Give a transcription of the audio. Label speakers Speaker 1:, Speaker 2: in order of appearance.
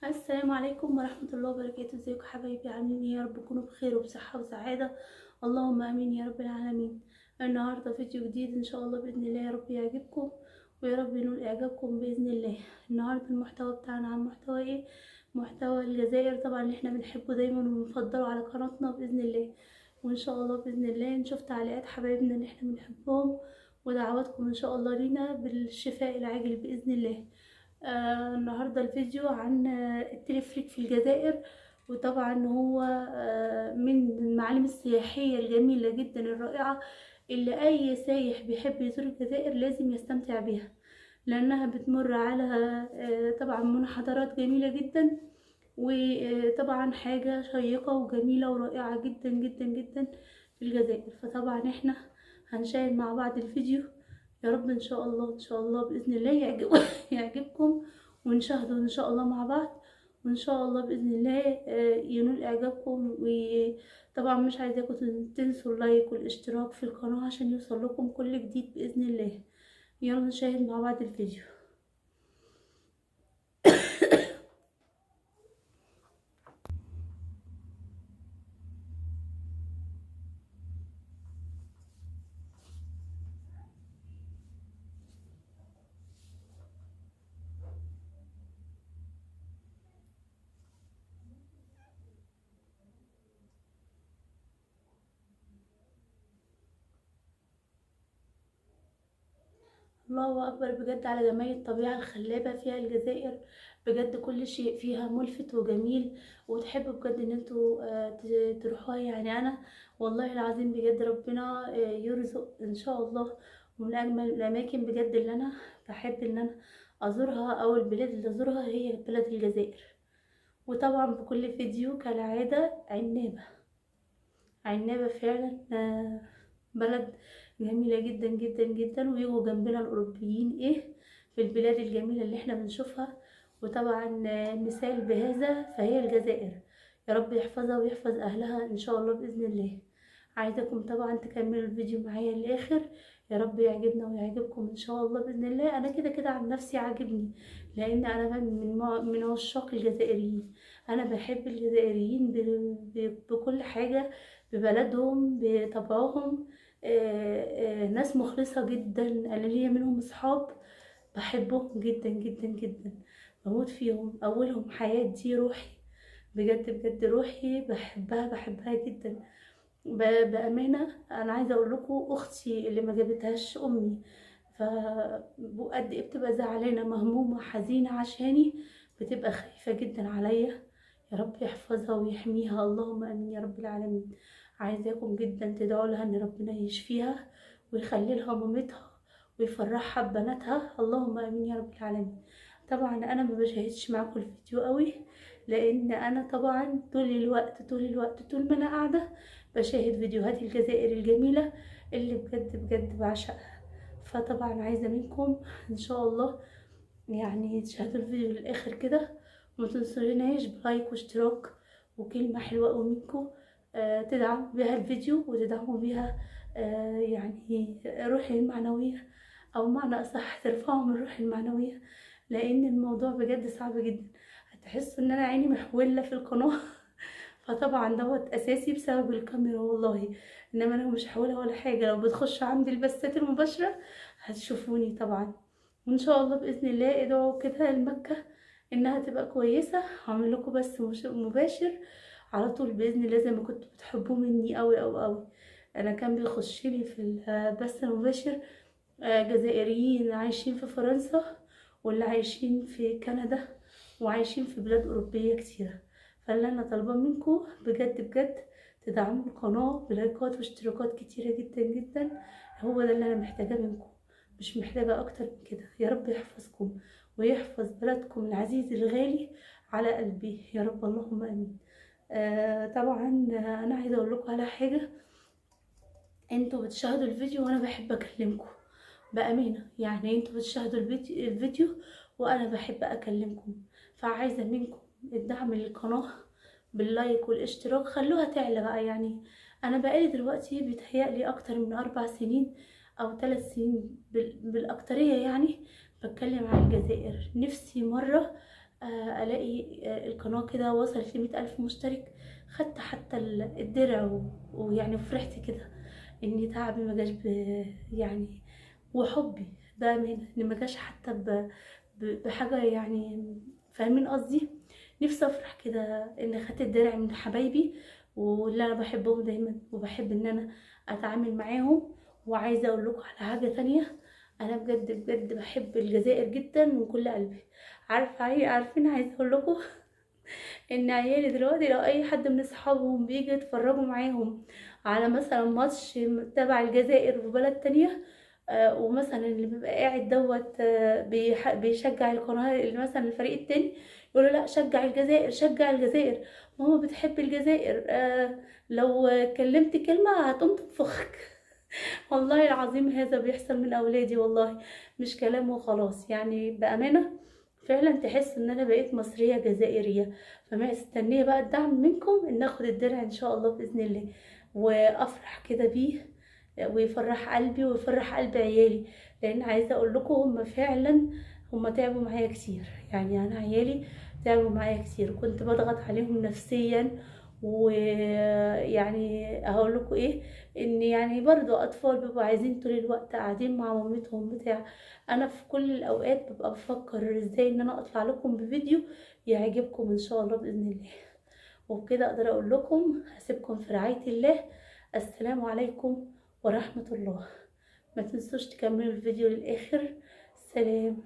Speaker 1: السلام عليكم ورحمة الله وبركاته. ازيكم حبايبي؟ عاملين ايه؟ يا رب تكونوا بخير وبصحة وسعادة، اللهم امين يا رب العالمين. النهاردة فيديو جديد ان شاء الله بإذن الله، يا رب يعجبكم ويا رب ينول اعجابكم بإذن الله. النهاردة المحتوى بتاعنا عن محتوى ايه؟ محتوى الجزائر طبعا اللي احنا بنحبه دايما وبنفضله على قناتنا بإذن الله. وان شاء الله بإذن الله نشوف تعليقات حبايبنا اللي احنا بنحبهم ودعواتكم ان شاء الله لينا بالشفاء العاجل بإذن الله. النهارده الفيديو عن التلفريك في الجزائر، وطبعا هو من المعالم السياحية الجميلة جدا الرائعة اللي اي سايح بيحب يزور الجزائر لازم يستمتع بيها، لانها بتمر على طبعا منحدرات جميلة جدا، وطبعا حاجة شيقة وجميلة ورائعة جدا جدا جدا في الجزائر. فطبعا احنا هنشاهد مع بعض الفيديو، يا رب ان شاء الله ان شاء الله باذن الله يعجبكم ونشاهده ان شاء الله مع بعض، وان شاء الله باذن الله ينول اعجابكم. وطبعا مش عايزاكم تنسوا اللايك والاشتراك في القناة عشان يوصل لكم كل جديد باذن الله. يلا نشاهد مع بعض الفيديو. الله أكبر بجد على جمال الطبيعة الخلابة فيها الجزائر، بجد كل شيء فيها ملفت وجميل، وتحبوا بجد ان انتوا تروحوها. يعني انا والله العظيم بجد ربنا يرزق ان شاء الله، ومن اجمل الاماكن بجد اللي انا بحب ان انا ازورها او البلاد اللي ازورها هي بلد الجزائر. وطبعا بكل فيديو كالعادة عنابة، عنابة فعلا بلد جميلة جدا جدا جدا، ويجوا جنبنا الأوروبيين ايه في البلاد الجميلة اللي احنا بنشوفها. وطبعا مثال بهذا فهي الجزائر، يا رب يحفظها ويحفظ أهلها إن شاء الله بإذن الله. عايزاكم طبعا تكملوا الفيديو معايا للآخر، يا رب يعجبنا ويعجبكم إن شاء الله بإذن الله. أنا كده كده عن نفسي عاجبني، لأن أنا من عشاق الجزائريين، أنا بحب الجزائريين بكل حاجة، ببلدهم، بطبعهم، ناس مخلصة جدا. أنا ليا منهم أصحاب بحبهم جدا جدا جدا، بموت فيهم، أولهم حياة دي روحي بجد بجد، روحي بحبها بحبها جدا بأمانة. أنا عايزة أقول لكم أختي اللي ما جابتهاش أمي، فقد إيه بتبقى زعلانة مهمومة حزينة عشاني، بتبقى خايفة جدا عليا. يا رب يحفظها ويحميها، اللهم آمين يا رب العالمين. عايزاكم جدا تدعوا لها ان ربنا يشفيها ويخلي لها مامتها ويفرحها ببناتها، اللهم امين يا رب العالمين. طبعا انا ما بشاهدش معاكم الفيديو قوي، لان انا طبعا طول الوقت طول الوقت طول ما انا قاعدة بشاهد فيديوهات الجزائر الجميلة اللي بجد بجد بعشقها. فطبعا عايزه منكم ان شاء الله يعني تشاهدوا الفيديو للاخر كده، وما تنسوناش بلايك واشتراك وكلمه حلوة قوي منكم تدعموا بها الفيديو وتدعموا بها يعني روحي المعنوية، أو معنى أصح ترفعوا من روحي المعنوية، لأن الموضوع بجد صعب جدا. هتحسوا إن أنا عيني محولة في القناة فطبعا دوت أساسي بسبب الكاميرا والله، إنما أنا مش حولة ولا حاجة. لو بتخش عندي البثات المباشرة هتشوفوني طبعا. وإن شاء الله بإذن الله ادعوا كده لمكة إنها تبقى كويسة، هعمل لكم بس مباشر على طول باذن الله زي ما كنتوا بتحبوه مني قوي قوي قوي. انا كان بيخش لي في البث المباشر جزائريين عايشين في فرنسا، واللي عايشين في كندا، وعايشين في بلاد اوروبية كتيرة. فاللي انا طالباه منكم بجد بجد تدعموا القناة بلايكات واشتراكات كتيرة جدا جدا، هو ده اللي انا محتاجاه منكم، مش محتاجه اكتر من كده. يا رب يحفظكم ويحفظ بلدكم العزيز الغالي على قلبي يا رب، اللهم امين. طبعا انا عايزه اقول لكم على حاجة، انتوا بتشاهدوا الفيديو وانا بحب اكلمكم بامانه، يعني انتوا بتشاهدوا الفيديو وانا بحب اكلمكم. فعايزه منكم الدعم للقناة باللايك والاشتراك، خلوها تعلى بقى. يعني انا بقالي دلوقتي بيتهيألي اكتر من 4 سنين او 3 سنين بالاكتريه، يعني بتكلم عن الجزائر. نفسي مرة الاقي القناة كده وصلت ل100,000 مشترك. خدت حتى الدرع ويعني فرحت كده ان تعبي ما جاش يعني، وحبي بأمانة ان ما جاش حتى بحاجة، يعني فاهمين قصدي؟ نفسي افرح كده ان خدت الدرع من حبايبي واللي انا بحبهم دايما، وبحب ان انا اتعامل معاهم. وعايزه اقول لكم على حاجة تانية، انا بجد بجد بحب الجزائر جدا من كل قلبي. عارفين عايزه اقول لكم ان عيالي دلوقتي لو اي حد من اصحابهم بيجي يتفرجوا معاهم على مثلا ماتش تبع الجزائر في بلد تانية، ومثلا اللي بيبقى قاعد دوت بيشجع القناة اللي مثلا الفريق التاني، يقولوا لا شجع الجزائر شجع الجزائر، ماما بتحب الجزائر، لو كلمت كلمة هتقوم تنفخك. والله العظيم هذا بيحصل من اولادي، والله مش كلام وخلاص، يعني بأمانة فعلا تحس ان انا بقيت مصرية جزائرية. فما استنيه بقى الدعم منكم ان اخد الدرع ان شاء الله بإذن الله، وافرح كده بيه ويفرح قلبي ويفرح قلب عيالي، لان عايزه اقول لكم هم فعلا هم تعبوا معايا كتير. يعني انا عيالي تعبوا معايا كتير، كنت بضغط عليهم نفسيا، ويعني هقول لكم ايه، ان يعني برضو اطفال بيبقوا عايزين طول الوقت قاعدين مع مامتهم بتاع. انا في كل الاوقات ببقى بفكر ازاي ان انا اطلع لكم بفيديو يعجبكم ان شاء الله باذن الله. وبكده اقدر اقول لكم هسيبكم في رعاية الله. السلام عليكم ورحمة الله. ما تنسوش تكملوا الفيديو للآخر. سلام.